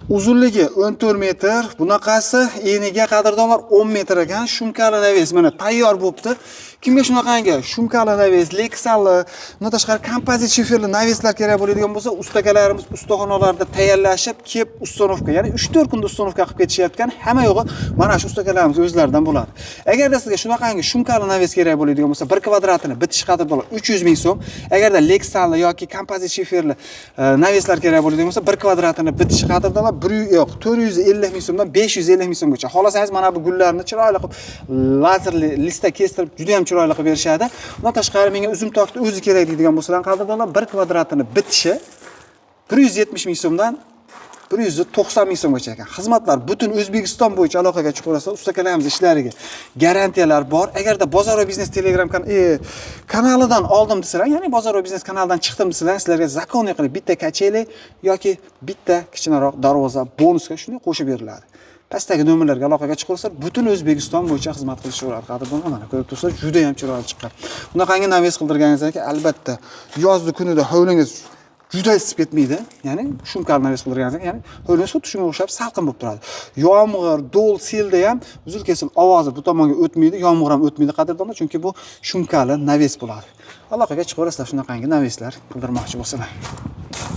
Uzunligi 14 metr, bunaqasi eniga, qadrdonlar, 10 metr ekan. Шумка li навес mana tayyor bo'libdi. Kimga shunaqangi шумка li навес, leksalli, undan tashqari kompozit shiferli навес lar kerak bo'ladigan bo'lsa, ustakalarimiz ustaxonalarda tayyorlashib, kelib установка, ya'ni 3-4 kunda установка qilib ketishayotgan, hamma yo'g'i mana shu ustakalarimiz o'zlaridan bo'ladi. Agarda sizga shunaqangi шумка li навес kerak bo'ladigan bo'lsa, 1 kvadratini bitishi, qadrdonlar, 300 ming so'm. Agarda leksalli yoki kompozit shiferli навес lar kerak bo'ladigan bo'lsa, 1 kvadratini bitishi, qadrdonlar, bir yo'q, 450 ming so'mdan 550 ming so'mgacha. Xohlasangiz, mana bu gullarni chiroyli qilib lazerli lista kestirib, juda ham chiroyli qilib berishadi. Undan tashqari, menga uzum tokni o'zi kerak deydigan bo'lsalar, qadrdonlar, 1 kvadratini bitishi 170 ming so'mdan 190 ming so'mgacha ekan. Xizmatlar butun O'zbekiston bo'yicha, aloqaga chiqaverasizlar. Ustakalarimiz ishlariga garantiyalar bor. Agarda Bozor va biznes Telegram kanalidan oldim desalar, ya'ni Bozor va biznes kanalidan chiqdim desalar, sizlarga законный qilib bitta качели yoki bitta kichkinaroq darvoza bonusga shunday qo'shib beriladi. Pastdagi nomerlarga aloqaga chiqaversalar, butun O'zbekiston bo'yicha xizmat qilishaveradi. Qadrdonlar, mana ko'rib turibsizlar, juda ham chiroyli chiqqan. Bunaqangi навес qildirganingizdan keyin, albatta, yozgi kunida hovlingiz juda isib ketmaydi. Ya'ni шумка li навес qildirganingizdan keyin, ya'ni hovlingiz xuddi shunga o'xshab salqin bo'lib turadi. Yomg'ir, do'l, selda ham uzil kesil ovozi bu tomonga o'tmaydi, yomg'ir ham o'tmaydi, qadrdonlar, chunki bu шумка li навес bo'ladi. Aloqaga chiqaverasizlar shunaqangi навес lar qildirmoqchi bo'lsalar.